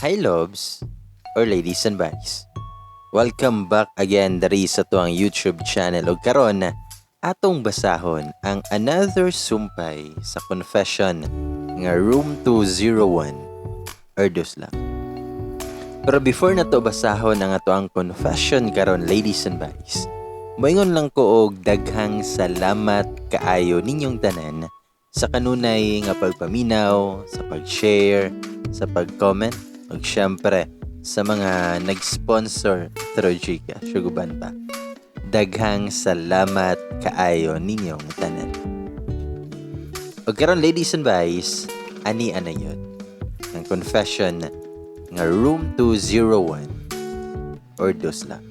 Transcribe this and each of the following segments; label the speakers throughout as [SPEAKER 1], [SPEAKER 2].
[SPEAKER 1] Hi loves or ladies and boys. Welcome back again diri sa tuang YouTube channel ug karon atong basahon ang another sumpay sa confession nga Room 201 Erdos lang. Pero before na to basahon ang ato ang confession karon, ladies and boys, moingon lang ko og daghang salamat kaayo ninyong tanan sa kanunay nga pagpaminaw, sa pag-share, sa pag-comment, ug syempre sa mga nag-sponsor through GCash ug uban pa. Daghang salamat kaayo ninyong tanan. Ug karon, ladies and boys, ani ana yun ang confession nga Room 201 or Dusla.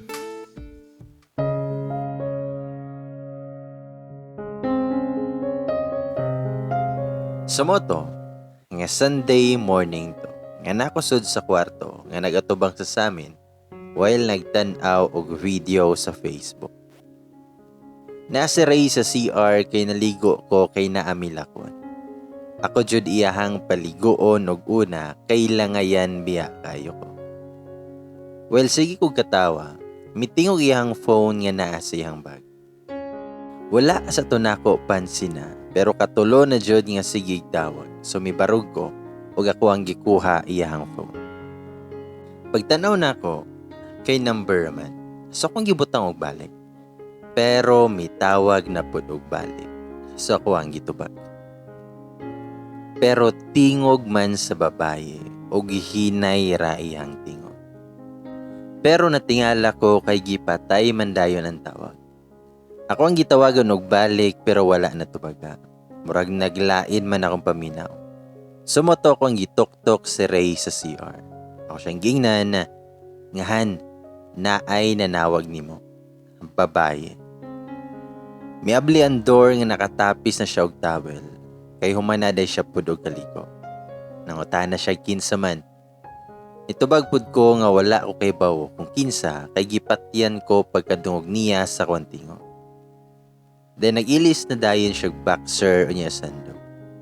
[SPEAKER 1] Sumoto nga Sunday morning to nga nakusod sa kwarto nga nagatubang sa samin while nagtan-aw og video sa Facebook. Nasa Ray sa CR kay naligo ko kay naamilakon. Ako jud iyahang paliguon og una kay langayan biya kayo ko. Well, sige kog katawa, mitingog iyahang phone nga naa sa iyang bag. Wala sa tunako pansin na, pero katulo na jud nga sige tawag. So mibarog ko ug ako ang gikuha iyahang phone. Pagtanaw nako kay number man. So akong gibutang og balik. Pero mitawag na pud og balik. So ako ang gitubag. Pero tingog man sa babaye o gihinay ra iyang tingog. Pero natingala ko kay gipatay man dayon ang tawag. Ako ang gitawagan og balik pero wala na tubaga. Murag naglain man akong paminaw. Sumoto ko ang gituktok si Ray sa CR. Ako siyang gingnan, ngahan, naay nanawag nimo. Ang babaye. Miabli ang door nga nakatapis na siya og towel. Kay humanaday siya pud og kaliko. Nangutana siya kinsa man. Itubag pud ko nga wala ko kay bawo kung kinsa kay gipatyan ko pagkadungog niya sa kwantingo. Then nag-ilis na dayon siya boxer o niya sando.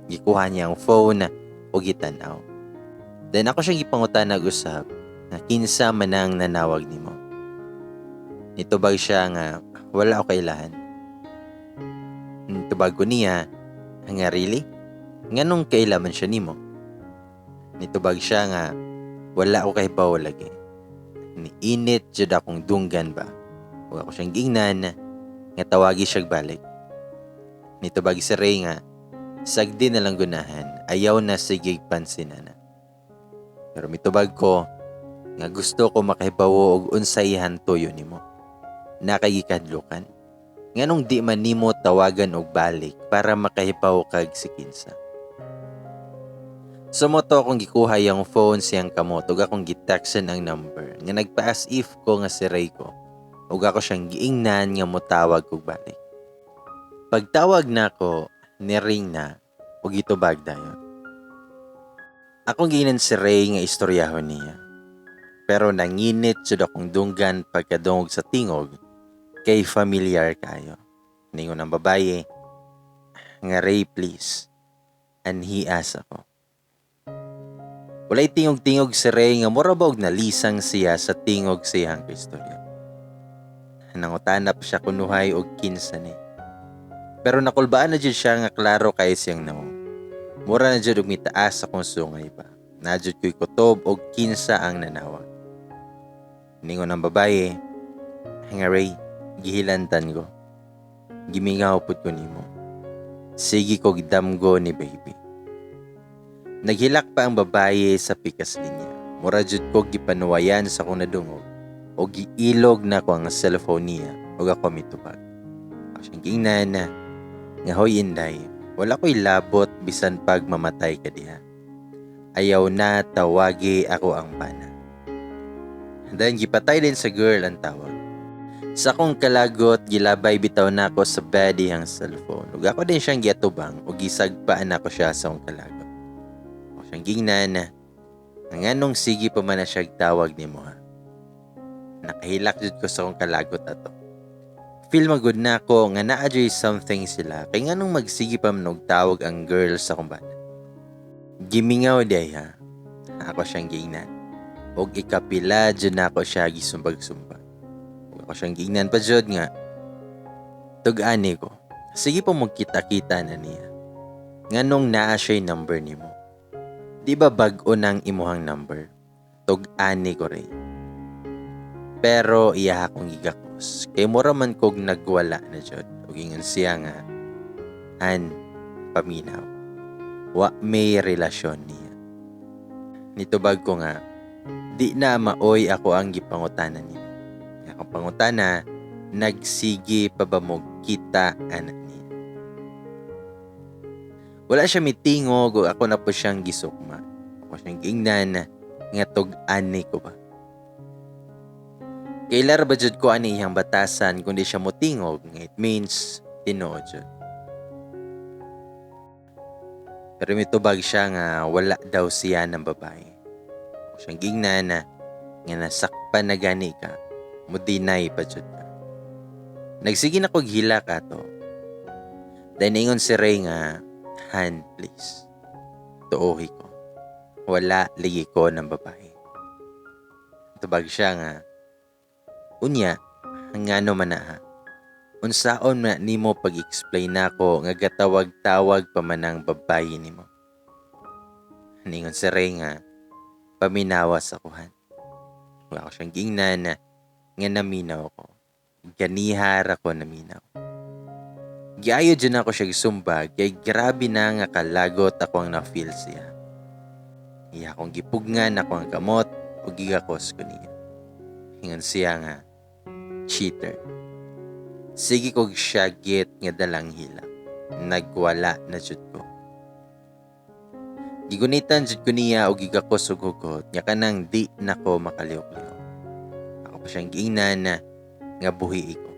[SPEAKER 1] Gikuha niya ang phone o gitanaw. Then ako siyang gipangutan nag-usab nga kinsa manang nanawag nimo. Nitubag siya nga wala ko kailahan. Nitubag ko niya nga really? Nganong kailaman siya nimo? Nitubag siya nga wala ko kahibaw lagi. Niinit jud akong dunggan ba. Ug ako siyang gingnan nga tawagi siya balik. Nitubag si Ray nga sagdi na lang gunahan, ayaw na sige pansinana. Pero mitubag ko nga gusto ko makahibawo og unsay hantuyo nimo. Nakagikadlukan. Nganong di man nimo tawagan og balik para makahibaw kag si kinsa. Sumoto akong gikuha yung phone siyang kamot ug akong gitextan ang number nga nagpa-as if ko nga si Ray ko ug ako siyang giingnan nga motawag kog balik. Pagtawag nako, ni-ring na ug gitubag dayon. Akong giingnan si Ray nga istoryahon niya. Pero nanginit jud akong dunggan pagkadungog sa tingog kay familiar kayo. Ningon ang babaye nga Ray please, anhias ako. Walay tingog-tingog si Ray nga mura ba og nalisang siya sa tingog sa iyang istorya. Nangutanap siya kunuhay og kinsa ni. Pero nakulbaan na jud siya nga klaro kay siyang nawong. Mura na jud og mitaas akong sungay ba. Na jud ko'y kutob og kinsa ang nanawag. Ningon ang babaye, nga Ray, gihilantan ko. Gimingaw pud ko nimo. Sige ko gidamgo ni baby. Naghilak pa ang babaye sa pikas linya. Mura jud ko gipanuwayan sa akong nadungog o giilog na ko ang cellphone niya ug ako mitubag. Ako siyang gingnan nga hoy inday, wala ko'y labot bisan pag mamatay ka diha. Ayaw na tawagi ako ang bana. Then gipatay din sa girl ang tawag. Sa akong kalagot, gilabay bitaw na ako sa bed iyang cellphone. Ug ako din siyang giatubang ug gisagpaan ako siya sa akong kalagot. Ako siyang gingnan nga nganong sige pa man na siya tawag nimo ha. Nakahilak jud ko sa akong kalagot ato. Feel magud na ako nga naa jud something sila kay nganong magsige pa man og tawag ang girl sa akong bana. Gimingaw di ha. Ako siyang gingnan. Og ikapila jud nako siya gisumbag-sumbag. Ug ako siyang giingnan pa jud nga tug-ani ko. Sige po, magkita-kita na niya. Nganong naa siya'y number nimo? Di ba bag-o nang imuhang number? Tug-ani ko rin. Pero iya akong gigakos. Kay mura man kog nagwala na jud. Ug ingon siya nga, "Han, paminaw. Wa may relasyon niya." Nitubag ko nga, di na maoy ako ang gipangutana niya. Akong pangutana, nagsige pa ba mo kita anak niya? Wala siya mitingog ug ako na po siyang gisukma. Ako siyang giingnan nga tug-ani ko ba. Kailar ba jud ko ani iyang batasan kung di siya motingog nga it means tinuod jud. Pero mitubag siya nga wala daw siya ng babae. Ako siyang giingnan na nga nasakpan na gani ka, mo deny pa jud ka. Nagsige na kog hilak ato. Then ingon si Ray nga, "Han, please. Tuohi ko. Wala ligi ko ng babae." Tubag siya nga, "Unya, ngano man na ha? Unsaon man nimo pag-explain nako nga gatawag-tawag pa man ang babae nimo?" Ningon si Ray nga, "Paminawa sa kuhan." Wala ko siyang gingnan nga naminaw ko. Ganihar ako naminaw. Giayo dyan ako siya gisumbag kay grabe na nga kalagot ako ang na-feel siya. Iya akong gipugngan ako ang kamot o gigakos ko niya. Ingon siya nga, "Cheater." Sige kog syagit nga dalang hila. Nagwala na jud ko. Gigunitan jud ko niya og gigakos og hugot nga kanang di nako makalihok-lihok. Ako pa siyang giingnan na nga buhi ko.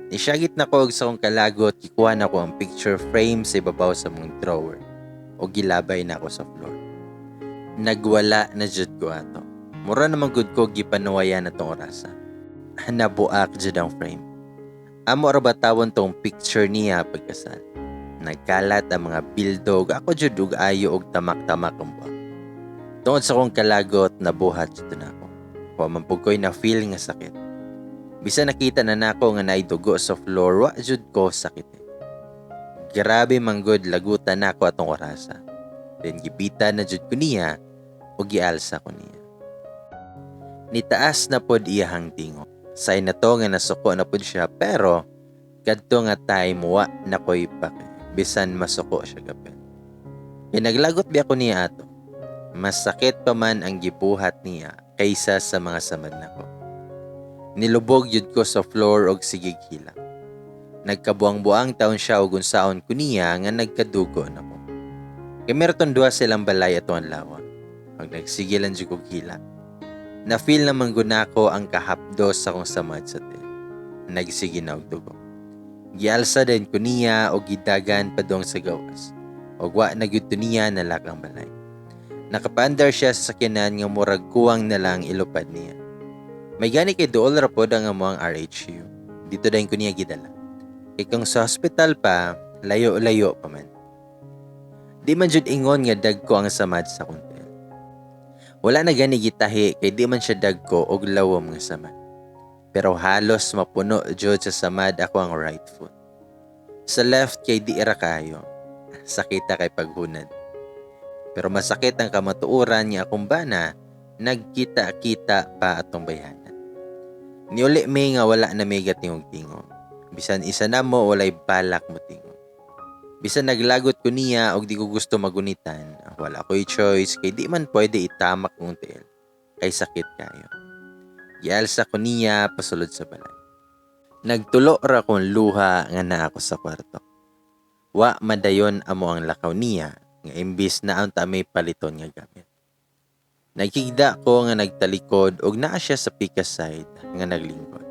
[SPEAKER 1] Nisyagit na ko og sa akong kalagot, gikuha na ko ang picture frame sa ibabaw sa mong drawer o gilabay na ako sa floor. Nagwala na jud ko ato. Mura naman gud ko gipanuwayan na tong orasa. Nabuak jud ang frame. Amo ra ba tawon tong picture niya pagkasal. Nagkalat ang mga bildog, ako jud og ayo og tamak-tamak ang buak. Tungod sa akong kalagot, nabuhat jud na ako. Wa man pud ko'y na feel nga sakit. Bisa nakita na nako nga naay dugo sa floor, wa jud ko sakit. Grabe man gud lagutan nako atong orasa. Then gibita na jud ko niya ug gialsa ko niya. Nitaas na pod iyahang tingo. Say na to nga nasuko na pod siya, pero kadto nga time wa na ko'y pake bisan masuko siya gapin. Kay naglagot bi ako niya ato. Masakit pa man ang gibuhat niya kaysa sa mga samad nako. Nilubog yun ko sa floor og sigig hila. Nagkabuang-buang taon siya og unsaon ko niya nga nagkadugo na ko. Kay meron duha silang balay ato ang lawa. Pag nagsige lang jud kog hila. Na-feel naman gud nako ang kahapdos sa akong samad sa tiil. Nagsige na og dugo. Gialsa din ko niya og gidagan padong sa gawas. Og wa na gyud to niya nalak ang balay. Nakapaandar siya sa sakyanan nga murag kuwang na lang ilupad niya. May gani kay duol ra pod ang among RHU. Dito dayon ko niya gidala. Kay kung sa hospital pa, layo-layo pa man. Di man jud ingon nga dagko ang samad sa akong tiil. Wala na gani gitahi kay di man siya dagko og lawom nga samad. Pero halos mapuno jud sa samad ako ang right foot. Sa left kay di ra kayo. Sakita kay paghunad. Pero masakit ang kamatuoran nga akong bana nagkita-kita pa atong bayhanan. Niuli mi nga wala na may gatingog-tingog. Bisan isa na mo walay balak mo tingog. Bisan naglagot ko niya og di ko gusto magunitan, wala ko'y choice kay di man pwede itamak kong tiil. Kay sakit kayo. Gialsa ko niya pasulod sa balay. Nagtulo ra kong luha nga naa ako sa kwarto. Wa madayon amo ang lakaw niya nga imbis na ang may paliton nga gamit. Naghigda ko nga nagtalikod og naa siya sa pikas side nga naglingkod.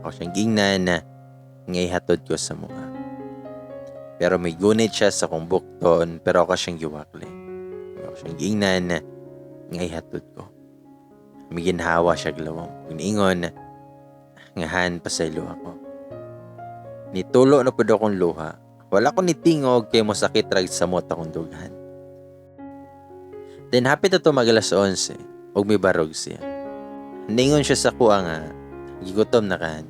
[SPEAKER 1] Ako siyang gingnan na nga ihatod ko sa mua. Pero may gunit siya sa kong bukton, pero ako siyang giwakli. Ako siyang gingnan na nga ihatod ko. May ginhawa siya glawong. Giniingon nga, "Han, pasaylo ako." Nitulo na pud akong luha. Wala ko nitingog kay mosakit rag samot akong dughan. Then hapit na to mag alas 11. Ug mibarog siya. Ningon siya sa kuha nga, "Gigutom na ka,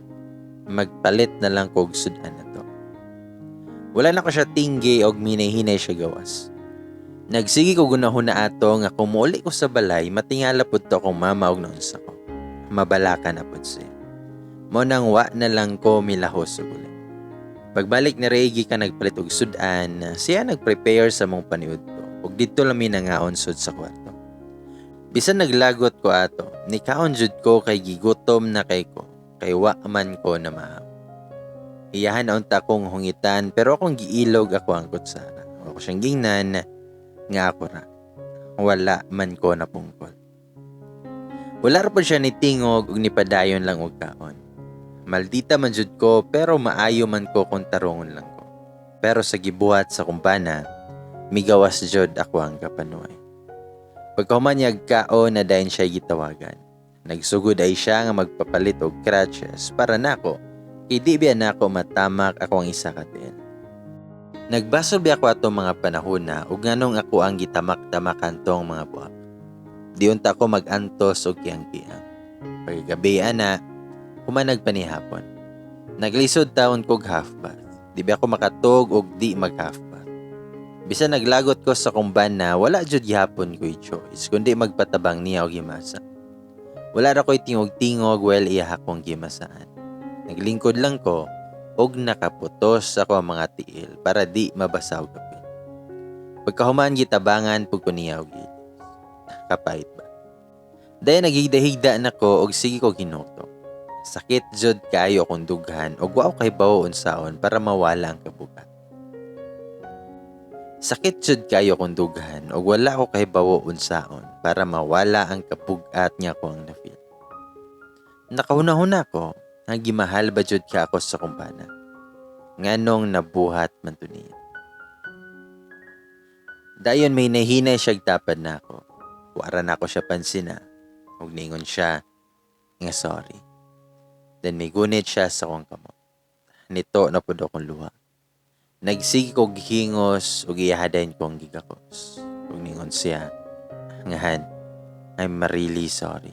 [SPEAKER 1] magpalit na lang kog sudan na to." Wala na ko siya tinggi og minay-hinay siya gawas. Nagsige ko gunahuna ato nga kung muuli ko sa balay, matingala pud to akong mama og naunsa ko. Mabalaka na pud siya. Mo nang wa na lang ko milahos og uli. Pagbalik ni Ray gikan nagpalit og sudan, siya nagprepare sa mong paniudto ug didto lang mi nangaon sud sa kwarto. Bisan naglagot ko ato, nikaon jud ko kay gigutom na kay ko, kay wa man ko namahaw. Iyahan na unta akong hungitan pero akong giilog ako ang kutsara. Ako siyang gingnan nga ako ra. Wala man ko napungkol. Wala ra pod siya ni tingog ug nipadayon lang og kaon. Maldita man jud ko pero maayo man ko kung tarungon lang ko. Pero sa gibuhat sa kumpana, migawas jud ako ang kapanuay. Pagkahuman niya kaon na dayon siya gitawagan. Nagsugod ay siya nga magpapalit og crutches para nako kay di biya nako matamak ako ang isa ka tiil. Nagbasol biya ako atong mga panahon na ug nganong ako ang gitamak-tamakan tong mga buhak. Di unta ako mag-antos og kiyang-kiyang. Pagkagabi ana, human nagpanihapon. Naglisod taon kog half bath. Di ba ako makatog og di mag half bath. Bisan naglagot ko sa kumban na wala jud gihapon ko'y choice kundi magpatabang niya og himasa. Wala ra ko'y tingog-tingog while iya akong gimasaan. Naglingkod lang ko og nakaputos ako ang mga tiil para di mabasa og kapil. Pagkahuman gitabangan pug ko niya og ilis. Kapait ba? Dayon naghigda-higda na ko og sige ko ginuto. Sakit jud kaayo akong dughan og wa ko kahibawo unsaon para mawala ang kabugat. Sakit jud kaayo akong dughan og wala ko kahibawo unsaon para mawala ang kabugat nga ako ang na-feel. Nakahuna-huna ko nga gimahal ba jud ka ako sa kumpana. Nganong nabuhat man to niya. Dayon may nahinay siya tapad na ako. Wara na ako siya pansina. Ug ningon siya nga sorry. Then may gunit siya sa akong kamot. Nito na pud akong luha. Nagsige kog hingos ug iyahadayon kong gigakos. Ug ningon siya nga, "Han, I'm really sorry."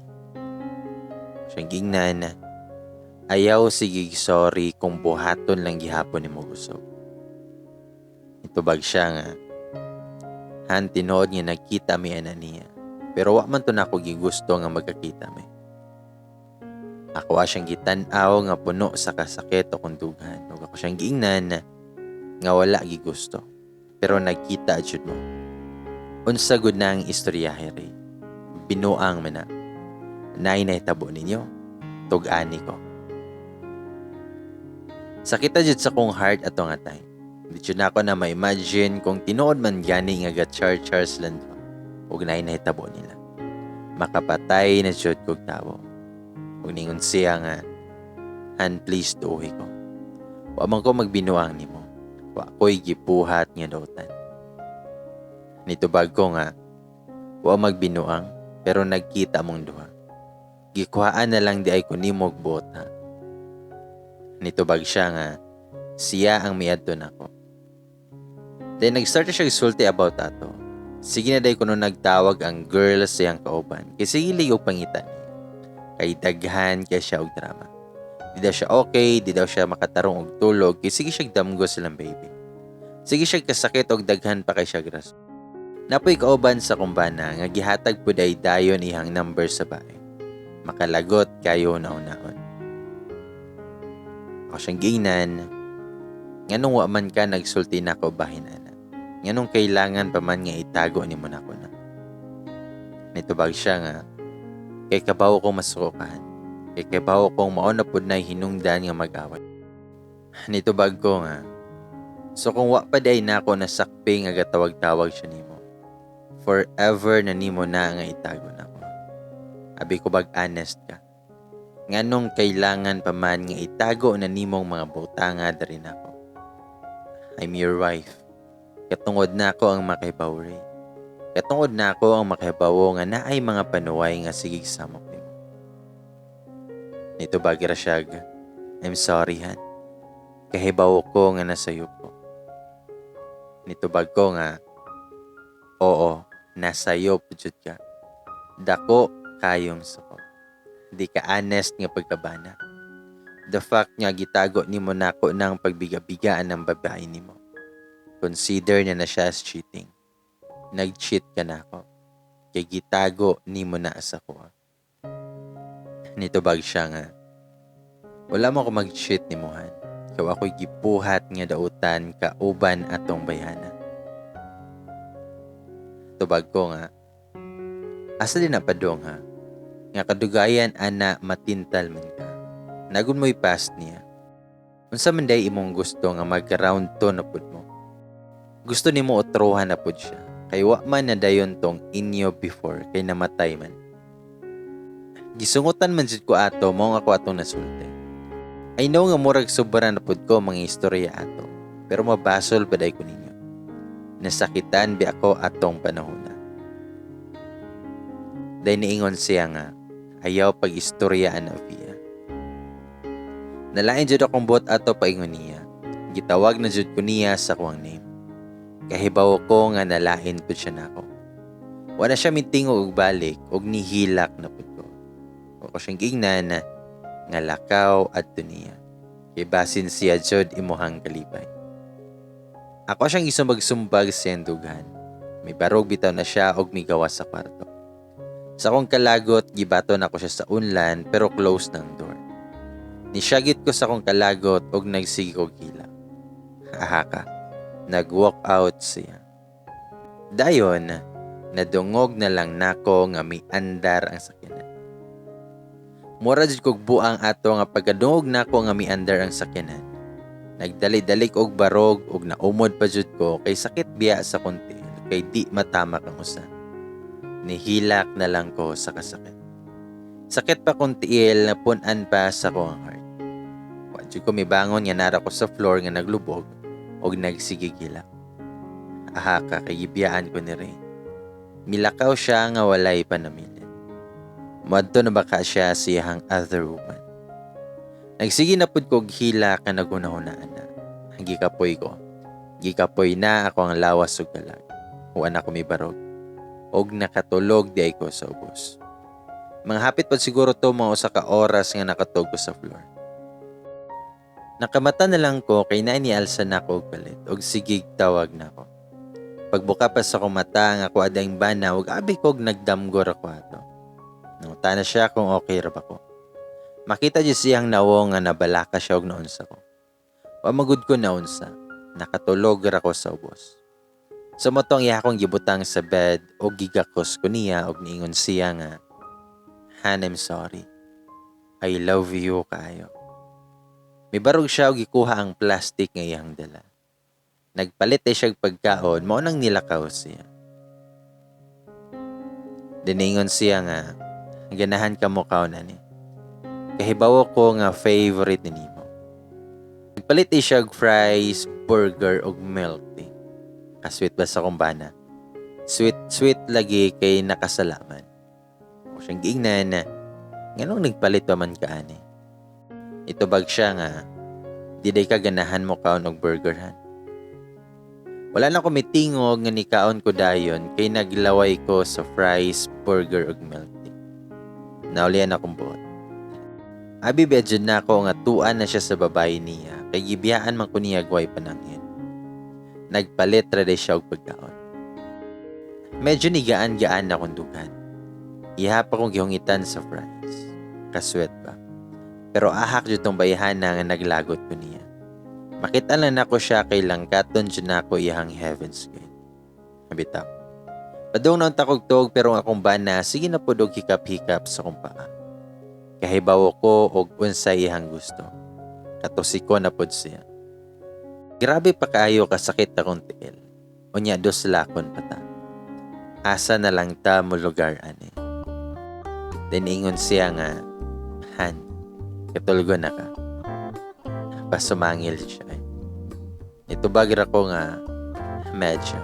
[SPEAKER 1] Siyang gingnan, "Ayaw sige sorry kung buhaton lang gihapon nimo usog." Itubag siya nga, "Han, tinuod nga nagkita mi ana niya. Pero wa man to nako gigusto nga magkakita mi." Ako siyang gitan-aw nga puno sa kasakit o dughan. Ug ako siyang giingnan nga wala gigusto. Pero nagkita jud mo. Unsa gud na ang istoryahe, Ray? Binuang man na. Naay nahitabo ninyo? Tug-ani ko. Sakita jud sa kong heart ato nga time. Di jud nako na ma-imagine kung tinuod man gani nga ga-char-char silang duha ug naay nahitabo nila. Makapatay na jud kog tawo. Ug ningon siya nga, "Han, please tuuhi ko. Wa man ko magbinuang nimo. Wa ko'y gibuhat nga dautan." Nitubag ko nga, "Wa magbinuang, pero nagkita mong duha. Gikuhaan na lang di ay ko nimo og buot ha." Nitubag siya nga, siya ang miadto nako. Then nag-start siya sulti about ato. Sige na day kuno nagtawag ang girl sa iyang kauban. Kay sige og pangita niya. Kay daghan kay siya og drama. Di daw siya okay, di daw siya makatarong og tulog kay sige siya damgo silang baby. Sige siya kasakit og daghan pa kay siya graso. Napoy kauban sa kumbana nga gihatag pud ay dayon iyang number sa bae. Makalagot kayo naon-naon. Ako siyang gingnan, "Nganong wa man ka nagsulti nako bahin ana? Nganong kailangan pa man nga itago nimo nako na?" Nitubag siya nga, "Kay kabaw kong masuko kahan. Kay kabaw kong mao na pud nay hinungdan nga mag-away." Nitubag ko nga, "So kung wa pa day nako nasakpi nga gatawag-tawag siya nimo, forever na nimo na nga itago nako. Abi ko bag honest ka. Nganong kailangan pa man nga itago na nimong mga butanga diri nako? I'm your wife. Katungod na ako ang makahibaw, Ray. Katungod na ako ang makahibawo nga naay mga panuway nga sigig samok nimo." Nitubag ra siya, "I'm sorry, Han. Kahibawo ko nga nasayop ko." Nitubag ko nga, "Oo, nasayop jud ka. Dako kayong suko. Di ka honest nga pagkabana. The fact nga gitago nimo nako ng pagbiga-bigaan ng babae nimo. Consider na na siya as cheating. Nag-cheat ka nako. Kay gitago nimo na sa ko. Nitubag siya nga, "Wala mo ko mag-cheat nimo, Han. Ikaw ako'y gibuhat nga dautan kauban atong bayhana." Tubag ko nga, "Asa din na padong ha? Nga kadugayan ana matintal man ka. Nagun mo'y past niya. Unsa man day imong gusto nga mag-round to na pud mo? Gusto nimo otrohan na pud siya. Kay wa man na dayon tong inyo before kay namatay man." Gisungutan man jud ko ato, mao ako atong nasulti. I know nga murag sobra na pud ko mga istorya ato, pero mabasol pa day ko ninyo. Nasakitan bi ako atong panahona. Day niingon siya nga, ayaw pag-istorya ana Via. Nalain jud akong buot ato paingon niya. Gitawag na jud ko niya sa kuwang name. Kahibaw ko nga nalain pud siya nako. Wala siya mitingog og balik og nihilak na pud ko. Ako siyang giingnan nga lakaw adto niya. Kay basin siya jud imuhang kalipay. Ako siyang gisumbag-sumbag sa iyang dughan. May barog bitaw na siya og migawas sa kwarto. Sa akong kalagot, gibaton ako siya sa unlan pero close ng door. Nisyagit ko sa akong kalagot og nagsige og hilak. Aha ka, nag-walk out siya. Dayon, nadungog na lang nako nga miandar ang sakyanan. Mura jud kog buang ato nga pagkadungog nako nga miandar ang sakyanan. Nagdali-dali og barog og naumod pa jud ko kay sakit biya sa konti kay di matamak ang usa. Nihilak na lang ko sa kasakit. Sakit pa kong tiil na punan pa sa akong heart. Wa jud ko mibangon nga nara ko sa floor nga naglubog og nagsigig hilak. Aha ka, kay gibiyaan ko ni Ray. Milakaw siya nga walay panamilin. Muadto na baka siya sa iyahang other woman? Nagsige na pud kog hilak nga naghunahunaan na. Gikapoy ko. Gikapoy na ako ang lawas ug kalag. Wa na ko mibarog. Og nakatulog di ay ko sa ubos. Mga hapit pud siguro to mga 1 ka oras nga nakatog ko sa floor. Nakamata na lang ko kay naa nialsa nako og kalit og sigig tawag nako. Pagbuka pa sa akong mata nga ako adang bana ug abi kog nagdamgor ako ato. Nangutana siya kung okay ra ba ko. Makita jud siyang nawong nga nabalaka siya og naunsa ko. Wa magud ko naunsa. Nakatulog ra ko sa ubos. So mao tong iya akong gibutang sa bed og gigakos ko niya og niingon siya nga, "Han, I'm sorry. I love you kaayo." Mibarog siya og gikuha ang plastic nga iyang dala. Nagpalit ay siya og pagkaon, mao nang nilakaw siya. Diningon siya nga, "Ganahan ka mo kaon ani. Kahibawo ko nga favorite ni nimo." Nagpalit ay siya og fries, burger ug milk tea. Ka-sweet ba sa akong bana? Sweet sweet lagi kay nakasalaman. O siyang giingnan na, "Nganong nagpalit pa man ka ani?" Itubag siya nga, "Di day ka ganahan mo kaon og burger, Han." Wala na ko mitingog nga nikaon ko dayon kay naglaway ko sa fries, burger ug milk tea. Naulian akong buot. Abi ba jud nako nga tuan na siya sa babae niya kay gibiyaan man ko niya gway panangin. Nagpalit ra day siya og pagkaon. Medyo nigaan-gaan na akong dughan. Iha pa kong gihungitan sa fries. Kasweet ba? Pero ahak jud tong bayhana nga naglagot ko niya. Makita lang nako siya kay langkaton jud nako iyang heaven's gate. Bitaw. Padung na unta kog tuog pero ang akong bana sige na pud og hikap-hikap sa akong paa. Kahibawo ko og unsay iyang gusto. Katusi ko na pud siya. Grabe pa kaayo kasakit akong tiil. Unya dos lakon pa ta. Asa na lang ta mo lugar ani? Then ingon siya nga, "Han, katulgo na ka." Pasumangil siya. Itubag ra ko nga, "Medyo."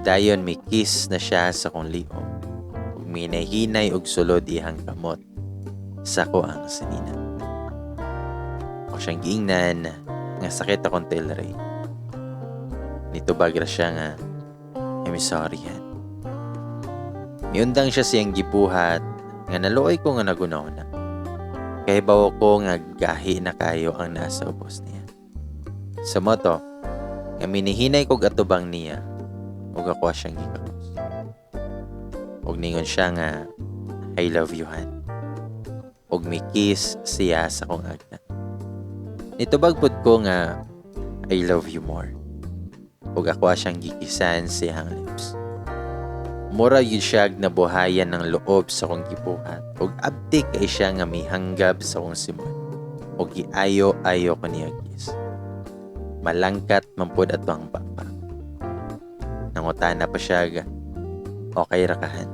[SPEAKER 1] Dayon may kiss na siya sa kong liog. Ug minahinay og sulod iyang kamot sa ko ang sinina. Ako siyang giingnan nga, "Sakit akong tiil, Ray." Nitubag ra siya nga, "I'm sorry, Han." Miundang siya siyang gibuhat nga naluoy ko nga nagunaw na. Kahibaw ko nga gahi na kayo ang nasa ubos niya. Sa moto, nga minihinay kog atubang niya ug ako siyang gikapos. Ug ningon siya nga, "I love you, Han." Ug mi-kiss siya sa akong agna. Nitubag pud ko nga, "I love you more." Ug ako siyang gikisan sa iyang lips. Mura yun siya nabuhayan ng loob sa akong gibuhat. Ug abtik kay siya nga mihanggab sa akong simon. Ug giayo-ayo ko niya kiss. Malangkat man pud ato ang baba. Nangutana pa siya ga, "Okay ra ka, Han?"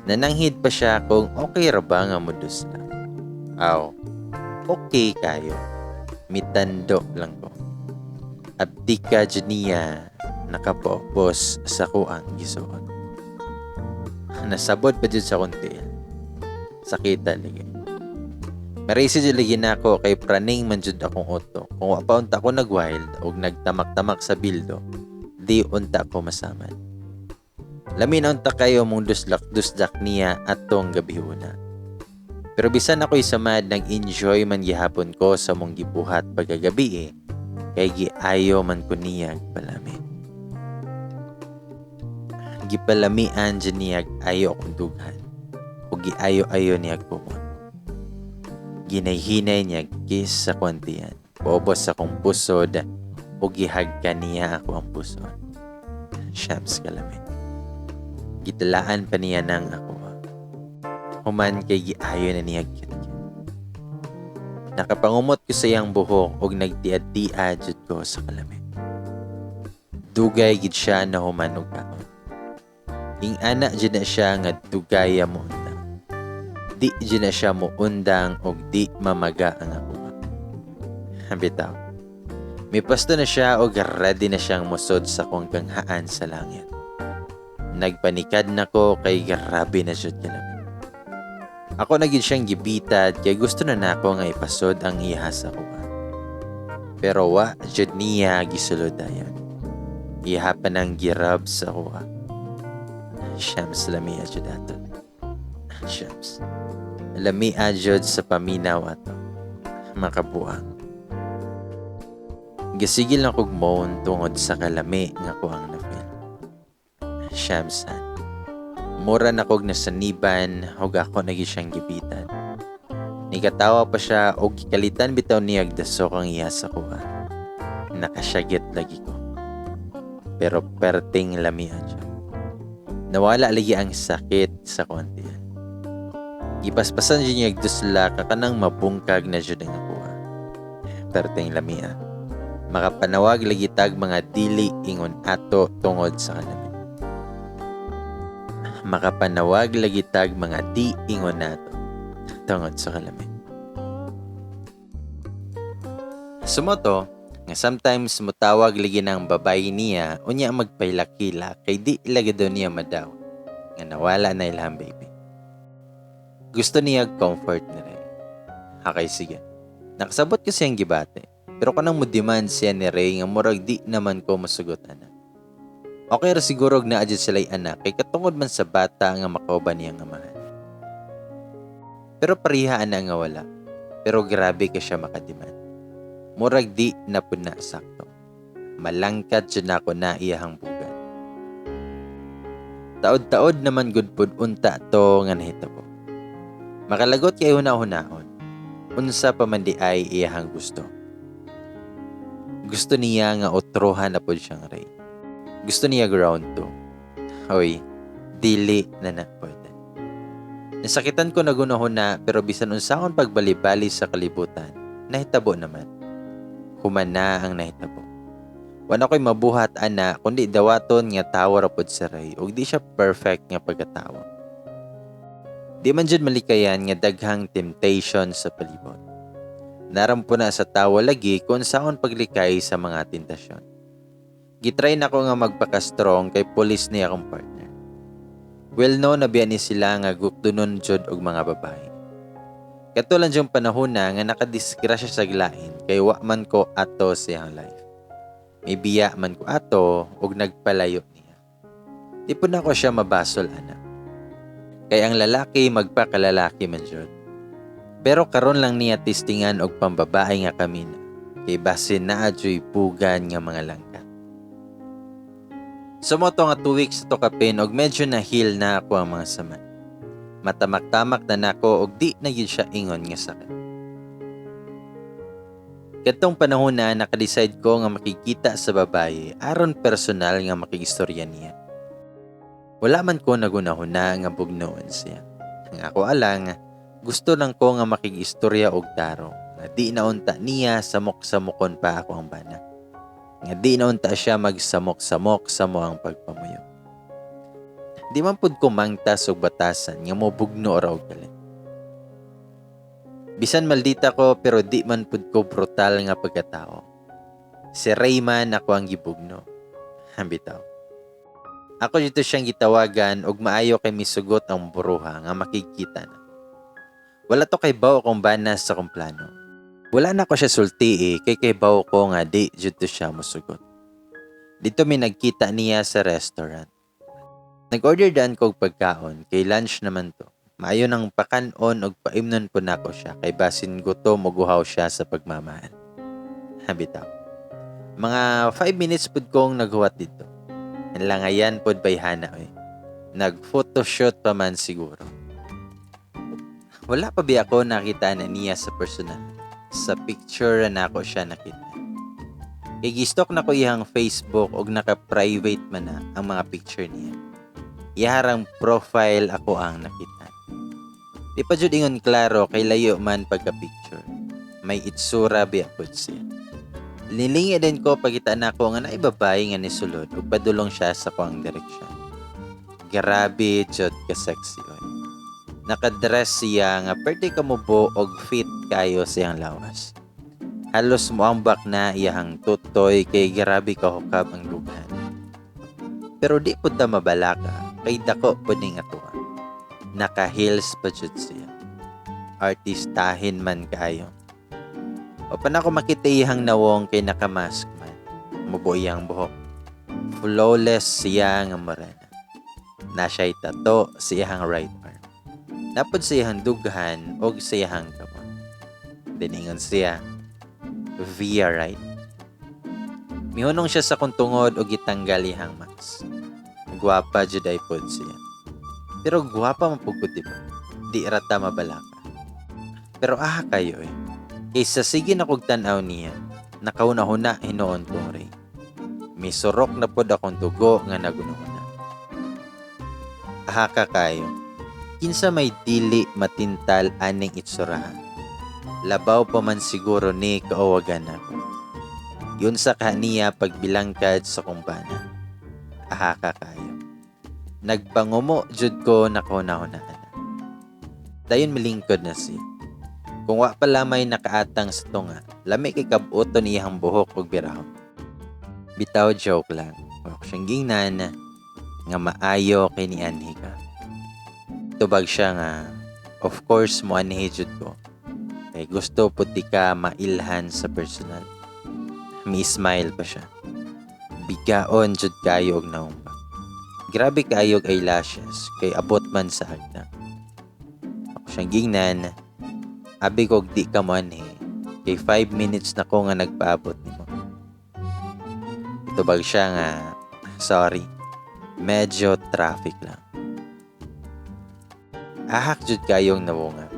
[SPEAKER 1] Nananghid pa siya kung okay ra ba nga modusla. Aw, okay kayo. Mitando lang ko. Abdika jud niya nakapaubos sa kuang gisuot. Nasabod pa jud sa akong tiil. Sakita lagi. Marisi jud lagi nako kay praning man jud akong utok. Kung wa pa unta ko nag-wild og nagtamak-tamak sa bildo, di unta ko masamad. Lami na unta kayo mong duslak-duslak niya atong gabhiona. Pero bisan ako'y samad, nag-enjoy man gihapon ko sa mong gibuhat pagkagabi eh, kay giayo man ko niya palami. Gipalamian dyan niya ayo akong dughan o giayo-ayo niya kumot. Ginayhinay niya kiss sa kwantiyan, paubos sa akong pusod o gihagka niya ako ang pusod. Shams kalami. Gitalaan pa niya ng ako. Human kay giayo na niya cute. Nakapangumot ko sa iyang buhok og nagtiad-tiad jud ko sa kalami. Dugay gid siya na human og kaon. Ing-ana jud na siya nga dugaya mo undang. Di jud na siya mo undang og di mamaga ang ako. Bitaw. Mipasto na siya og ready na siyang musod sa akong ganghaan sa langit. Nagpanikad na ko kay grabe na jud kalami. Ako na gid siyang gibitad kay gusto na nako nga ipasod ang iha sa kuha. Pero wa jud niya gisulod dayon. Iha pa nang girab sa kuha. Shams, lami jud ato. Shams. Lami jud sa paminaw ato. Makabuang. Gisigil na kog moan tungod sa kalami nga kuang na-feel. Shamsan. Mura na kog nasaniban ug ako na gyud siyang gibitan. Nikatawa pa siya og gikalitan bitaw niya dasok ang iya sa kuha. Nakasyagit lagi ko. Pero perting lamian siya. Nawala lagi ang sakit sa kontian. Gipaspasan jud niya dusla kakanang mabungkag na jud ang akuha. Perting lamia. Makapanawag lagi tag mga dili ingon ato tungod sa kalami. Makapanawag lagi tag mga di ingon nato tungod sa kalami. Sumoto, nga sometimes mutawag lagi ng babae niya unya magpailakila kay di lagi daw niya madaw nga nawala na ilang baby. Gusto niya comfort ni Ray. Hakay sige. Nakasabot ko siyang gibate. Pero kanang mo demand siya ni Ray nga murag di naman ko masugot ana. Okay ra siguro og naa jud sila'y anak kay katungod man sa bata nga makauban niyang amahan. Pero pareha ana nga wala. Pero grabe ka siya makademand. Murag di na pud na sakto. Malangkat jud nako na iyahang bugan. Taod-taod naman gud pud unta to nga nahitabo. Makalagot kay huna-hunaon. Unsa pa man di ay iyahang gusto. Gusto niya nga otrohan na pud siyang Ray. Gusto niya round 2. Hoy, dili na na pwede. Nasakitan ko nagunahuna pero bisan unsaon pagbali-bali sa kalibutan, nahitabo naman. Human na ang nahitabo. Wala ko'y mabuhat ana kundi dawaton nga tawo ra pod si Ray ug di siya perfect nga pagkatawo. Di man jud malikayan nga daghang temptation sa palibot. Narampo na sa tawo lagi kung saon paglikay sa mga tentasyon. Gitry na ko nga magpaka-strong kay pulis niya akong partner. Well known na biya ni sila nga gukdunon jud og mga babae. Kato lang diyang panahon na nga nakadisgrasya sa lain kay wa man ko ato sa iyang life. May biya man ko ato og nagpalayo niya. Di pud nako siya mabasol ana. Kay ang lalaki magpakalalaki man jud. Pero karon lang niya testingan og pambabae nga kamina. Kay basin naa juy bugan nga mga langkat. So mao to nga 2 weeks to kapin og medyo na heal na ako ang mga sama. Matamak-tamak na nako og di na gyud siya ingon nga sakit. Kadtong panahon na naka-decide ko nga makikita sa babaye aron personal nga makigistorya niya. Wala man ko nagunahuna nga bugnoon siya. Ang ako alang, gusto lang ko nga makigistorya og tarong nga di na unta niya samok-samokon pa ako ang bana. Nga di na unta siya magsamok-samok sa mo ang pagpamuyo. Di man pud ko mangtas og batasan nga mobugno ra og kalit. Bisan maldita ko, pero di man pud ko brutal nga pagkatao. Si Rayman ako ang gibugno. Bitaw. Ako dito siyang gitawagan og maayo kay misugot ang buruha nga makikita na. Wala to kahibaw akong bana sa akong plano. Wala na ko siya sulti eh, kay kahibaw ko nga di jud to siya musugot. Dito mi nagkita niya sa restaurant. Nag-order daan ko og pagkaon kay lunch naman to. Maayo nang pakan-on og paimnon po nako siya kay basin gutom ug uhaw siya sa pagmamahal. Bitaw. Mga 5 minutes pud kong naghuwat dito. Langayan pod bayhana oy. Nag-photoshoot pa man siguro. Wala pa biya ako nakita na niya sa personal. Sa picture na ako siya nakita. Kay gi-stalk na ko iyang Facebook og naka-private man na ang mga picture niya. Iharang profile ako ang nakita. Di pa jud ingon klaro kay layo man pagka-picture. May itsura biya pud siya. Nilingi din ko pagita nako nga naay babae nga nisulod ug padulong siya sa kuang direksyon. Grabe jud ka sexy oy. Nakadress siya nga pwede ka mubo og fit kayo siyang lawas. Halos moambak na iyahang tutoy kay grabe ka hukab ang dughan. Pero di pud ta mabalaka kay dako pud ning atuwa. Naka-heels pa jud siya. Artistahin man kaayo. O pa na ako makita iyang nawong kay nakamask man. Mubo iyang buhok. Flawless siya nga morena. Na siya'y tato sa iyang right arm. Napod sa iyang dughan og sa iyang kamot. Diningon siya, "Via, right?" Mihunong siya sa kuntungod og gitanggal iyang mask. Gwapa jud ay pod siya. Pero gwapa man pud ko, di ba? Di rata mabalaka. Pero aha kayo eh. Kaysa sige na kog tan-aw niya, nakahuna-huna hinuon kong Ray. Misurok na pod akong dugo nga nagunahuna. Aha ka kayo. Kinsa may dili matintal aning itsuraha? Labaw pa man siguro ni kauwagan ako. Yun sa kaniya pagbilangkad sa kumbana. Aha ka kayo. Nagpangumo jud ko nakahuna-hunaan na. Dayon milingkod na siya. Kung wa pa lamay nakaatang sa tunga, lami kay kabuton iyang buhok ug birahon. Bitaw, joke lang. Wa ko siyang gingnan nga maayo kay nianhi ka. Tubag siya nga, "Of course mo anhi jud ko. Kay gusto pud di ka mailhan sa personal." Mi smile pa siya. Bigaon jud kayo og nawong ba. Grabe kayo og eyelashes kay abot man sa agna. Ako siyang gingnan, abi kog di ka mo anhi kay 5 minutes na ko nga nagpaabot nimo. Tubag siya nga, "Sorry, medyo traffic lang." Ahak jud kayong nawonga.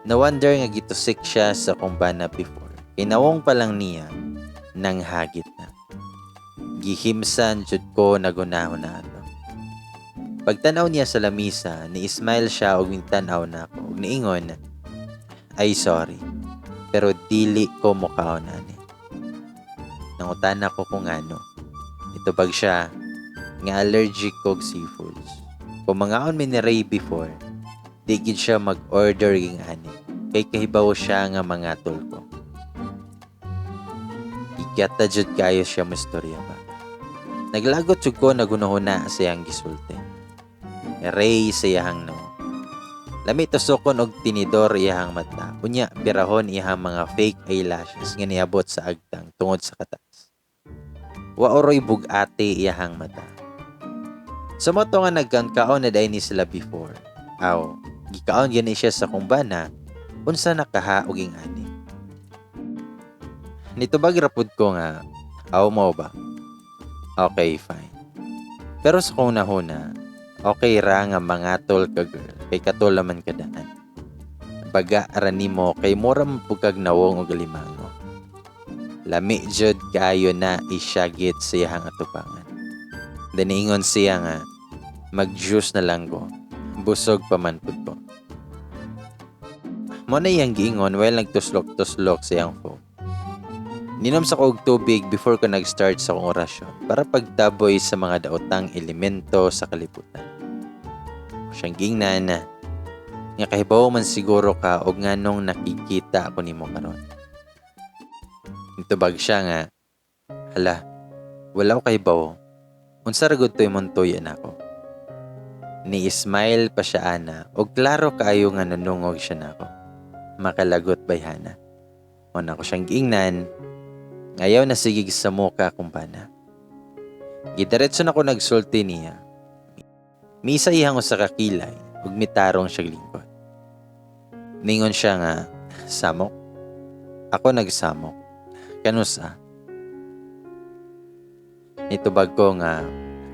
[SPEAKER 1] No wonder nga gitusik siya sa kumbana before. Kay nawong pa lang niya, nang hagit na. Gihimsan jud ko nagunahon na ato. Pagtanaw niya sa lamisa, ni-smile siya og nitanaw na ako ug niingon, "Ay sorry, pero dili ko mukaon ani." Nangutana ko kung ano. Itubag siya nga allergic kog seafoods. Kung mangaon mi ni Ray before, di gid siya mag-order ging ani. Kay kahibaw siya nga mangatol ko. Igata jud kayo siya mistorya ba. Naglagot jud ko nagunahuna sa iyang gisulti. Ray sa iyang no. Lami tusokon og tinidor iyang mata. Unya birahon iyang mga fake eyelashes nga niabot sa agtang tungod sa kataas. Wa oroy bug-ati iyang mata. Sa mao to nga nagkaon na diay ni sila before. Aw, gikaon gani siya sa akong bana, unsa na kaha og ing-ani. Nitubag ra pud ko nga, aw mao ba? Okay, fine. Pero sa kong nahuna, okay ra nga mangatol ka, girl, kay katol man ka daan. Baga ra nimo kay mura man pud kag nawong og alimango. Lami jud kaayo na isyagit sa iyahang atubangan. Then ingon siya nga, mag-juice na lang ko. Busog pa man pud ko. Mao na iyang giingon while nagtuslok-tuslok sa iyang phone. Ninom sa ko og tubig before ko nag-start sa akong orasyon para pagtaboy sa mga daotang elemento sa kalibutan. Siyang giingnan nga kahibaw man siguro ka og nganong nakikita ako nimo karon. Nitubag siya nga, hala, wala ko kahibaw. Unsa ra gud to imong tuyo nako? Ni-smile pa siya ana og klaro kaayo nga nanungog siya nako. Makalagot bayhana. Una ko siyang giingnan, ayaw na sigig sa muka akong bana. Gidiretso na ko nagsulti niya. Misa iyang usa ka kilay ug mitarong siya lingkod. Ningon siya nga, samok. Ako nagsamok. Kanusa? Nitubag ko nga,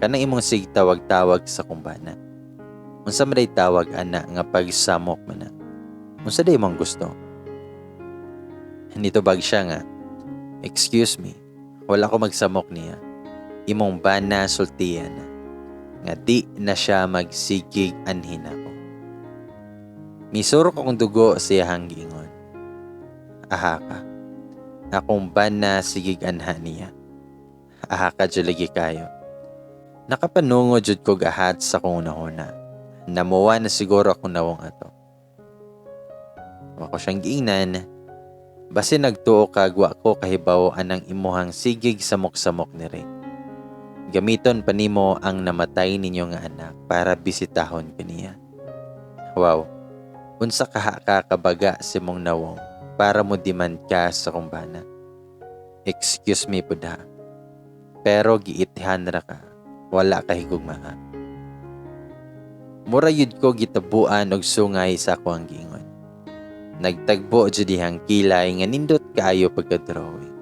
[SPEAKER 1] kanang imong sig tawag-tawag sa akong bana. Unsa man day tawag ana nga pagsamok man na? Unsa day imong gusto? Nitubag siya nga, excuse me, wala ko magsamok niya. Imong bana sultian na. Nga di na siya magsigig anhin ako. Misurok akong dugo sa iyahang giingon. Aha ka. Akong bana sigig anha niya. Aha ka jud lagi kayo. Nakapanungo jud ko gahat sa akong unahuna. Namuwa na siguro akong nawong ato. Ako siyang giingnan, basin nagtuo kag wa ko kahibaw anang imuhang sigig samok-samok ni Ray. Gamiton pa nimo ang namatay ninyo nga anak para bisitahon kaniya. Wow. Unsa kaha ka kabaga sa imong nawong para mo demand ka sa akong bana. Excuse me pud ha. Pero giithan ra ka. Wala ka higugmaa. Mura yud ko gitabuan og sungay sa ako ang giingon. Nagtagbo jud dihang kilay nga nindot kaayo pagka-drawing.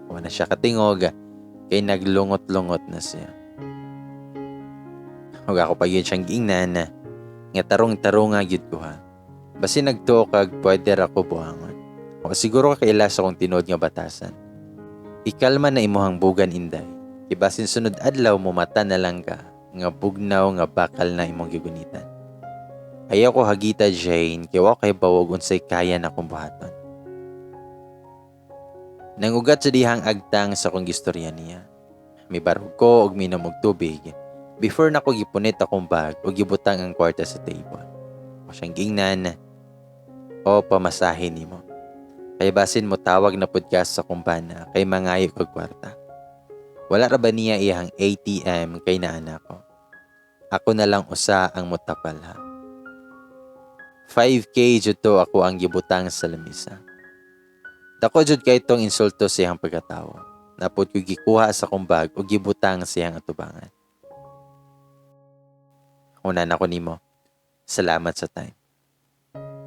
[SPEAKER 1] Wa na siya katingog kay naglungot-lungot na siya. Ug ako pa yun siyang giingnan nga tarong-tarunga gyud ko ha. Basin nagtuo kag pwede ra ko buangon. O siguro ka kaila sa akong tinuod nga batasan. Ikalma na imuhang bugan, inday. Kay basin sunod adlaw mo mata na lang ka nga bugnaw nga bakal na imong gigunitan. Ayaw ko hagita, Jane, kay wa kay bawog unsay kaya na akong buhaton. Nangugat sa dihang agtang sa akong gistorya niya. Mibarog ko og minom og tubig before nako gipunit akong bag ug gibutang ang kwarta sa table. Ako siyang giingnan, o pamasahin nimo. Kay basin mo tawag na pud ka sa akong bana kay mangayo kog kwarta. Wala ra ba niya iyang ATM kay naa ko? Ako na lang usa ang motapal ha. 5K jud to ako ang gibutang sa lamisa. Dako jud kay itong insulto sa iyang pagkatawo. Napod ko gikuha sa akong bag ug gibutang sa iyang atubangan. Una na ko nimo. Salamat sa time.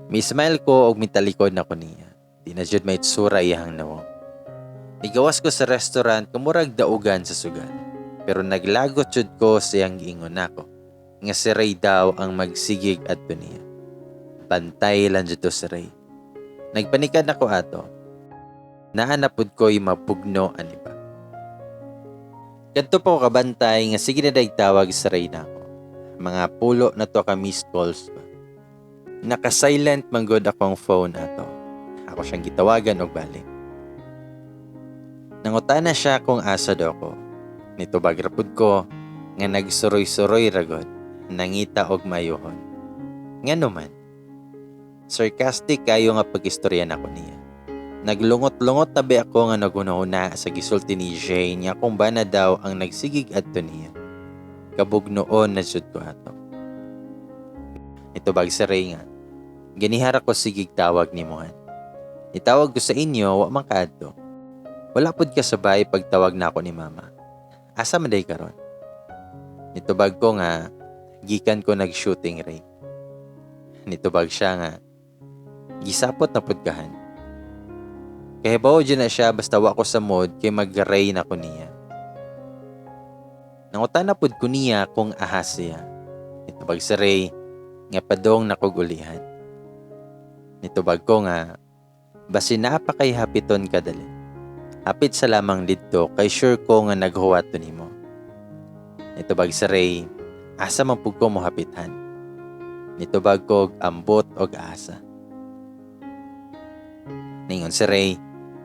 [SPEAKER 1] Mi smile ko og mitalikod na ko niya. Di na jud may itsura iyang nawong. Nigawas ko sa restaurant kumurag daugan sa sugal. Pero naglagot jud ko sa iyang giingon nako nga si Ray daw ang magsigig adto niya. Bantay lang jud to si Ray. Nagpanikad nako ato. Naa na pud ko'y mabugno ani ba. Kadto pa ko kabantay nga sige na day tawag sa Ray nako. Mga pulo na to ka missed calls ba. Naka-silent man gud akong phone ato. Ako siyang gitawagan og balik. Nangutana siya kung asa daw ko. Nitubag ra pud ko nga nagsuroy-suroy ra gud, nangita og mayuhon. Ngano man? Sarcastic kayo nga pag-istorya nako niya. Naglungot-lungot na ba ako nga naghuna-huna sa gisulti ni Jane nga kung bana daw ang nagsigig adto niya. Kabugnoon na jud ko ato. Nitubag si Ray nga, ganihara ko sigig tawag ni Mohan. Nitawag ko sa inyo, wa man kaadto. Wala pud ka sa bahay pagtawag na ako ni mama. Asa man day karon? Nitubag ko nga gikan ko nag-shooting, Ray. Nitubag siya nga gisapot na pud ka, Han. Kahibaw jud na siya basta wa ko sa mood kay mag-ray na ko niya. Nangutana pud ko niya kung aha siya. Nitubag si Ray nga padong na kog ulihan. Nitubag ko nga basin naa pa kay hapiton kadali. Hapit sa lamang didto kay sure ko nga naghuwat to nimo. Nitubag si Ray, asa man pud ko mohapitan? Nitubag kog ambot og asa. Ningon si Ray,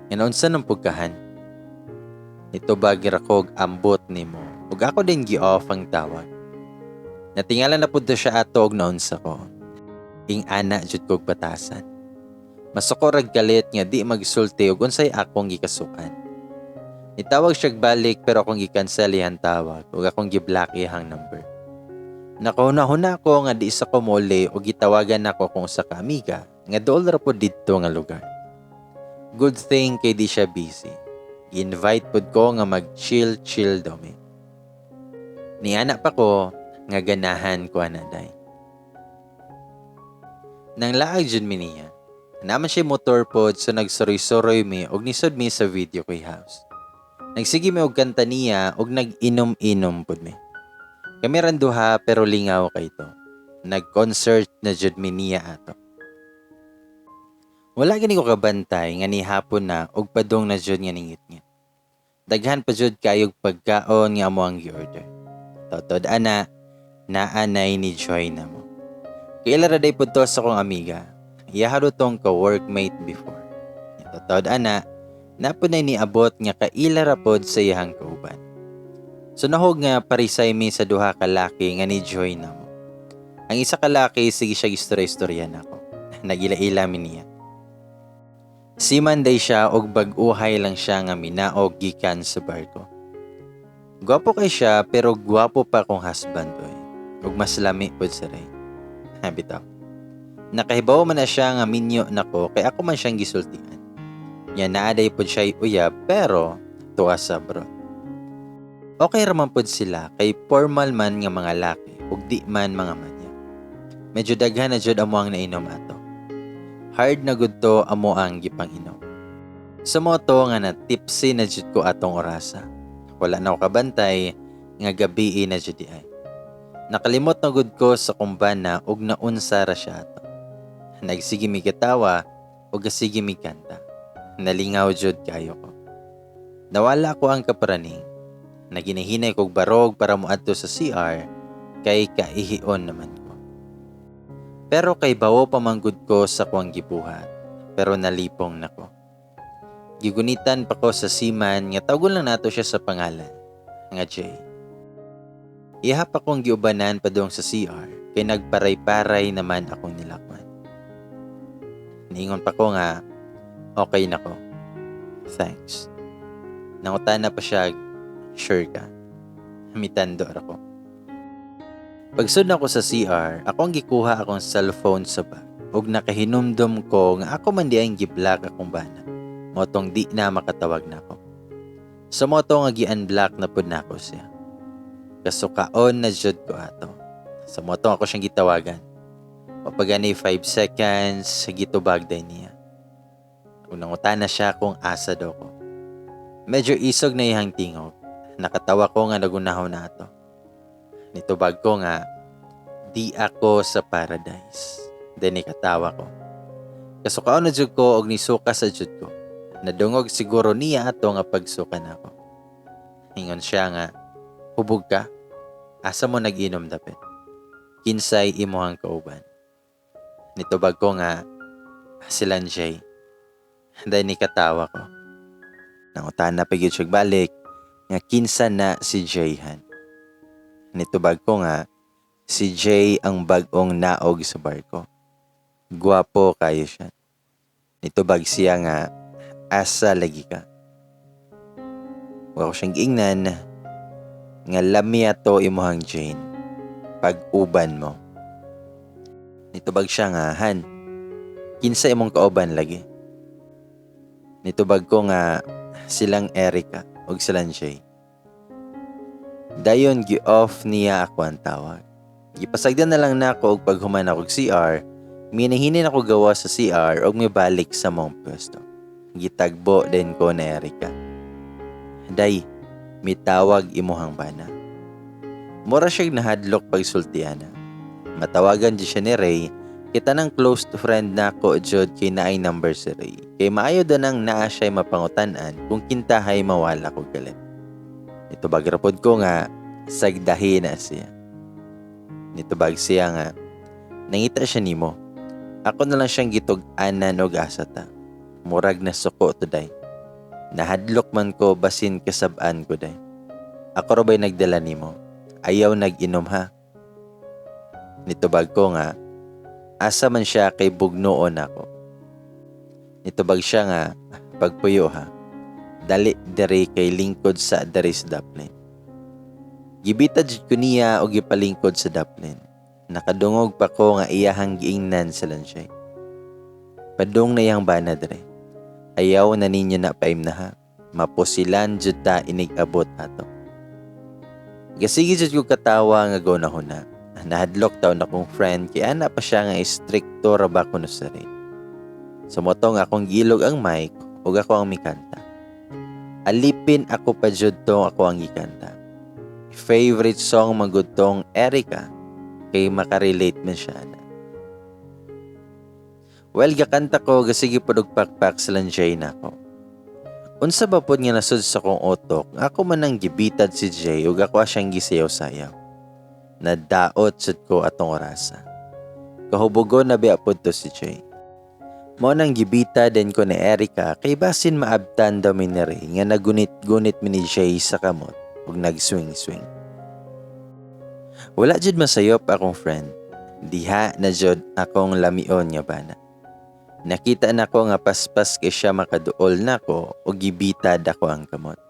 [SPEAKER 1] nga naunsa nang pud ka, Han? Nitubag ra kog ambot nimo ug ako din gi-off ang tawag. Natingala na pud to siya ato og naunsa ko. Ing-ana jud kog batasan. Masuko rag kalit nga di magsulti og unsay akong gikasukan. Nitawag siya balik pero akong gi-cancel iyang tawag ug akong gi-block iyang number. Nakahuna-huna ko nga di sa ko muli og gitawagan nako kung usa ka amiga nga dool ra pod didto nga lugar. Good thing kay di siya busy. Gi-invite pod ko nga mag-chill-chill daw mi. Niana pa ko nga ganahan ko ana day. Nang laag jud mi niya. Naman siya motor pod, so nagsuroy-suroy mi og nisod mi sa video koy house. Nagsige mi og kanta niya og nag-inom-inom pod mi. Kami ran duha pero lingaw kay to. Nag-concert na jud mi niya ato. Wala gani ko kabantay nga ni hapon na og padong na jud nga ningit-ngit. Daghan pa jud kayog pagkaon nga amo ang gi-order. Totod ana, naanay ni join na mo. Kaila ra day pud to sa akong amiga. Iyaha do tong ka-workmate before. Totod ana, napud na niabot nga kaila ra pod sa iyahang kauban. So nahog nga parisay mi sa duha ka laki nga ni join na mo. Ang isa ka laki, sige siya istorya-istorya nako. Nagila-ila mi niya. Seaman day siya og bag-uhay lang siya nga minaog gikan sa barko. Gwapo kay siya pero gwapo pa kong husband oy. Ug mas lami pod si Ray. Ha, bitaw. Nakahibaw man na siya nga minyo nako kay ako man siyang gisultian. Nya naa day pod siya uyab pero tuwa sa abroad. Okay ra man pod sila kay formal man nga mga laki ug di man mga manya. Medyo daghan na jud amo ang nainom ato. Hard na gud to amo ang gipang-inom. Sa moto nga na tipsy na jud ko atong orasa. Wala na ko kabantay nga gabii na jud di ay. Nakalimot na gud ko sa kumbana ug naunsa ra siya ato. Nagsige mi katawa ug sige mi kanta. Nalingaw jud kayo ko. Nawala ko ang kapraning. Naginahinay kog barog para moadto sa CR kay kaihion naman ko. Pero kay bawo pa man gud ko sa kuang gibuhat, pero nalipong nako. Gigunitan pa ko sa seaman nga tawgon lang nato siya sa pangalan, nga Jay. Iha pa kong giubanan padung sa CR kay nagparay-paray naman akong nilakwan. Niingon pa ko nga okay na ko. Thanks. Nangutana pa siya, sure ka? Mitando ra ko. Pagsud nako sa CR, ako ang gikuha akong cellphone sa bag ug nakahinumdum ko nga ako man di ang gi-block akong bana. Motong di na makatawag nako. Sa moto nga gi-unblock na pud nako siya. Kasukaon na jud ko ato. Sa moto ako siyang gitawagan. Mapagani 5 seconds, gitubag day niya. Ug nangutana siya kung asa daw ko. Medyo isog na iyang tingog. Nakatawa ko nga nagunahon na ato. Nitubag ko nga, di ako sa paradise. Then nikatawa ko. Kasukaon na jud ko og nisuka sa jud ko. Nadungog siguro niya ato nga pagsuka nako. Ingon siya nga, hubog ka? Asa mo nag-inom dapit? Kinsay imuhang kauban? Nitubag ko nga, silang Jay. Dahil nikatawa ko. Nangutana pa gyud siya balik nga kinsa na si Jayhan. Nitubag ko nga, si Jay ang bag-ong naog sa barko. Gwapo kayo siya. Nitubag siya nga, asa lagi ka? Wa ko siyang giingnan nga lami ato imuhang Jane. Pag-uban mo. Nitubag siya nga, Han, kinsa imong kauban lagi? Nitubag ko nga silang Erica ug silang Jay. Dayon gi-off niya ako ang tawag. Gipasagdan na lang nako og paghuman ako og CR, minahinin ako gawa sa CR og mibalik sa mong pwesto. Gitagbo din ko ni Erika. "Day, mitawag imuhang bana." Mura siya nahadlok pagsultiana. Matawagan di siya ni Ray, kita ng close friend nako jud kay naay number si Ray. Kay maayo da nang naa siya'y mapangutan-an kung kintahay mawala ko galit. Nitubag ra pod ko nga sagdahi na siya. Nitubag siya nga nangita siya nimo. Ako na lang siyang gitug-anan og asa ta. Murag na suko to, day. Nahadlok man ko basin kasab-an ko, day. Ako ra ba'y nagdala nimo? Ayaw nag-inom, ha. Nitubag ko nga asa man siya kay bugnoon ako. Nitubag siya nga pagpuyo, ha. Dali diri kay lingkod sa diri sa daplin. Gibita jud ko niya og gipalingkod sa daplin. Nakadungog pa ko nga iyahang giingnan sa lansay. "Padung na iyang bana diri. Ayaw na ninyo na paim na, ha. Mapusilan jud ta inig abot ato." Gasige jud ko katawa nga guna-huna. Nahadlok taw na kong friend kay ana pa siya nga istrikto ra ba kuno sa Ray. Sumotong akong gilog ang mic ug ako ang mikanta. Alipin ako pa jud tong ako ang gikanta. Favorite song man gud tong Erika kay makarelate man siya na. Well, gakanta ko, gasige pod og pakpak sa Jay nako. Unsa ba pod nga nasud sa akong utok, ako man ang gibitad si Jay ug ako siyang gisayaw-sayaw. Nadaot sad ko atong orasa. Kahubugon na biya pod to si Jay. Mao nang gibita din ko ni Erika kay basin maabtan daw mi ni Ray nga nagunit-gunit mi ni Jay sa kamot ug nag-swing-swing. Wala jud masayop akong friend. Diha na jud akong lamion nga bana. Nakita nako nga paspas kay siya makaduol nako ug gibitad ako ang kamot.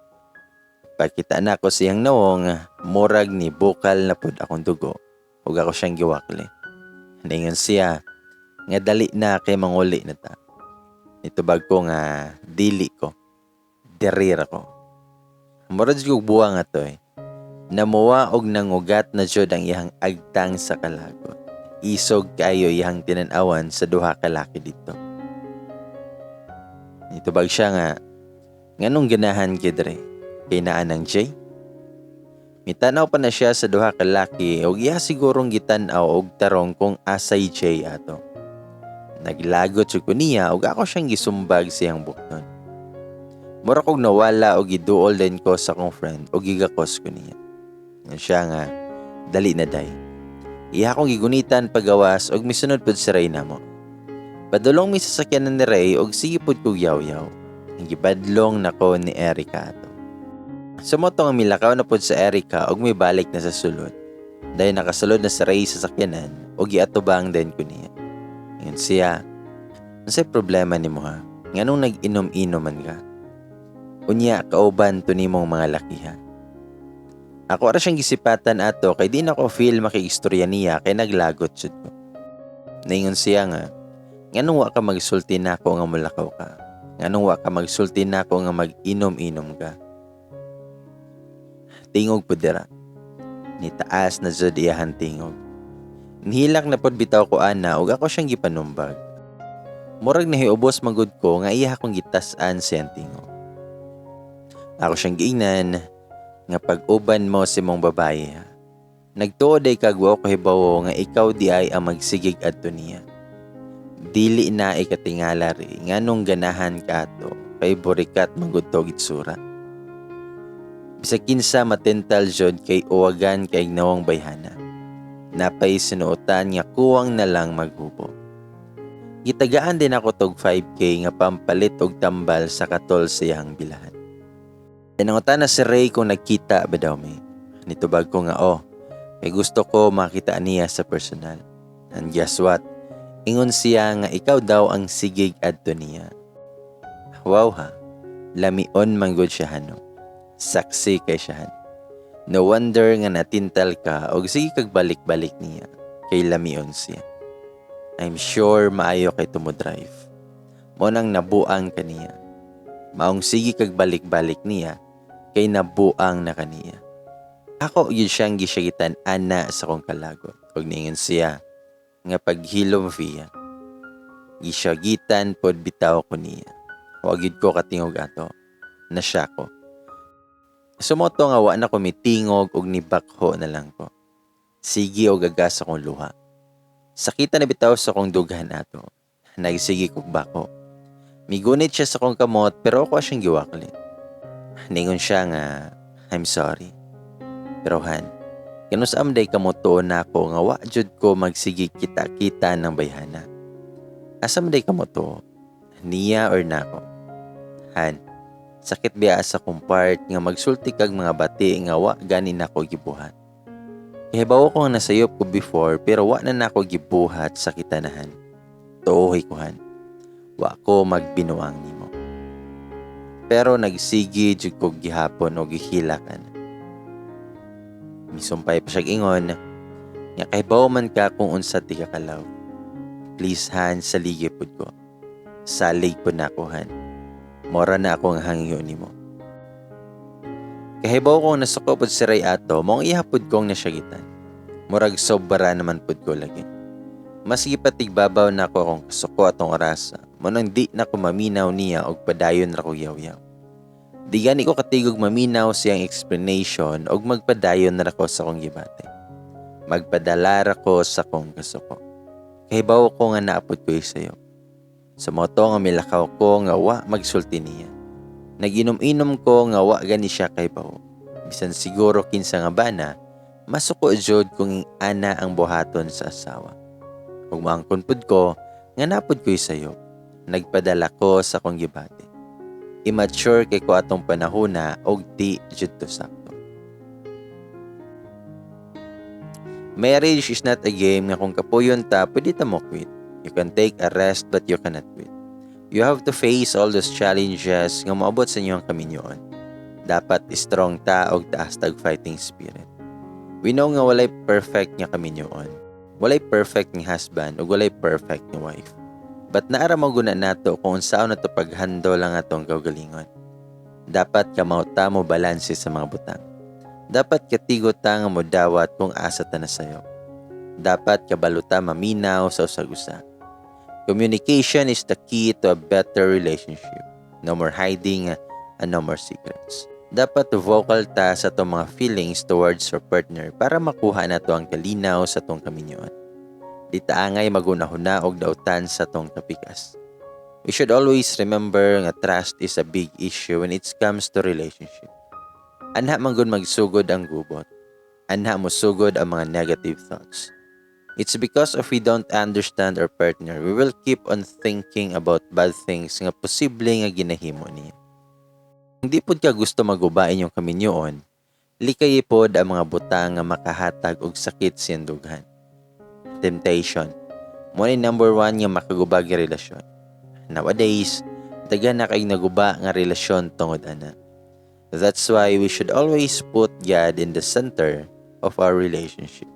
[SPEAKER 1] Pagkita nako siyang nawong, murag ni bukal na pud akong dugo ug ako siyang giwakli. Ningon siya nga dali na kay manguli na ta. Nitubag ko nga dili ko. Diri ra ko. Murag jud kog buwang ato eh. Namuwa og nangugat na jud ang iyang agtang sa kalagot. Isog kayo iyang tinan-awan sa duha ka laki dito. Nitubag siya nga, "Nganong ganahan kay dre? Kay naa nang Jay?" Mitanaw pa na siya sa duha ka laki ug iya sigurong gitan-aw og tarong kung asay Jay ato. Naglagot jud ko niya ug ako siyang gisumbag siyang bukton. Mura kog nawala og giduol din ko sa akong friend og gigakos ko niya. Nga siya nga, "Dali na, day." Iya akong gigunitan pagawas og misunod pud si Ray namo. Padulong mi sa sakyanan ni Ray og sige pud kog yaw-yaw. Ang gibadlong nako ni Erika ato. Sumoto nga milakaw na pud sa Erika og mibalik na sa sulod. Dahil nakasulod na si Ray sa sakyanan og giatubang din ko niya. Ingon siya, "Unsay problema nimo, ha? Nganong nag-inom-inom man ka? Unya kauban to nimong mga laki, ha?" Ako ra siyang gisipatan ato kay di na ko feel makiistorya niya kay naglagot jud ko. Naingon siya nga, "Nganong wa ka magsulti nako nga mulakaw ka? Nganong wa ka magsulti nako nga mag-inom-inom ka?" Tingog pud dira. Nitaas na jud iyahan tingog. Nihilak na pod bitaw ko ana ug ako siyang gipanumbag. Murag nahiubos magud ko nga iya akong gitas-an siyang tingog. Ako siyang giingnan nga pag-uban mo si mong babaye, ha. Nagtuo day kag wa ko hibawo nga ikaw di ay ang magsigig adto niya. Dili na ikatingala ri nganong ganahan ka ato kay burikat man gud to itsura. Bisag kinsa matental jud kay uwagan kay nawong bayhana. Napay sinuotan nga kuwang na lang maghubo." Gitagaan din ako tog 5K nga pampalit og tambal sa katol sa iyang bilahan. Tinangutan na si Ray kung nagkita ba daw mi. Nitubag ko nga oh, kay gusto ko makita niya sa personal. And guess what? Ingon siya nga ikaw daw ang sigig adto niya. Wow ha, lamion man gud siya hano. Saksi kay siya. No wonder nga natintal ka og sige kag balik-balik niya kay lamion siya. I'm sure maayo kay tumo-drive. Mo nang nabuang kaniya. Maong sige kag balik-balik niya kay nabuang na kaniya. Ako gyud siyang gisyagitan ana sa akong kalagot ug niingon siya nga paghilom fiya. Gisyagitan pod bitaw ko niya. Wa gyud ko katingog ato. Nasya ko. Sumoto nga wa na ko mitingog og nibakho na lang ko. Sige og agas akong luha. Sakita na bitaw sa akong dughan ato. Nagsige kog bako. Migunit siya sa akong kamot pero ako siyang giwakli. Ningon siya nga, "I'm sorry." Pero Han, kanus-a man day kamo tuon nako nga wa jud ko magsige kita-kita ng bayhana? Asa man day kamo tuo? Niya or nako? Han, sakit biya sa akong part nga magsulti kag mga bati nga wa gani nako gibuhat. Kahibawo ko nga nasayop ko before pero wa na nako gibuhat sa kitanahan. Tuohi ko, Han. Wa ko magbinuang nimo. Pero nagsige jud ko gihapon og gihilakan. Misumpay pa siya ingon nga kahibawo man ka kung unsa ti ka ka-love. Please, Han, saligi pud ko. Salig pud nako, Han. Mora na akong hangyo nimo. Kahibaw ko nasuko pud si Ray ato, mong iya pud kong nasyagitan. Murag sobra naman pud ko lagi. Mas gipatigbabaw na ako akong kasuko atong orasa. Mao nang di na ko maminaw niya og padayon ra ko yaw-yaw. Di gani ko katigog maminaw siyang explanation og magpadayon ra ko sa akong gibati. Magpadala ra ko sa akong kasuko. Kahibaw ko nga naapod ko sayo. Sa moto nga milakaw ko nga wa magsulti niya. Naginom-inom ko nga wa gani siya kahibaw. Bisan siguro kinsa nga bana, masuko jud kung ana ang buhaton sa asawa. Ug moangkon pud ko nga napod ko'y sayo. Nagpadala ko sa akong gibati. Immature kay ko atong panahona og di jud to sakto. Marriage is not a game nga kung kapuyon ta, pwede ta mo quit. You can take a rest but you cannot quit. You have to face all those challenges nga moabot sa inyong kaminyoon. Dapat strong ta og taas tag fighting spirit. We know nga walay perfect nga kaminyoon. Walay perfect nga husband ug walay perfect nga wife. But naara mo guna nato kung unsaon nato paghandle ang atong kaugalingon. Dapat kamaw ta mo balanse sa mga butang. Dapat katigo ta nga modawat kung asa ta nasayop. Dapat kabalo ta maminaw sa usag-usa. Communication is the key to a better relationship. No more hiding and no more secrets. Dapat vocal ta sa atong mga feelings towards our partner para makuha nato ang kalinaw sa atong kaminyoon. Di ta angay magunahuna og dautan sa atong kapikas. We should always remember nga trust is a big issue when it comes to relationship. Anha man gud magsugod ang gubot. Anha mosugod ang mga negative thoughts. It's because if we don't understand our partner, we will keep on thinking about bad things nga posible nga ginahimo niya. Kung di pod ka gusto maguba inyong kaminyoon, likayi pod ang mga butang nga makahatag og sakit sa iyang dughan. Temptation. Mo ni number one nga makaguba nga relasyon. Nowadays, daghan na kay naguba nga relasyon tungod ana. That's why we should always put God in the center of our relationship.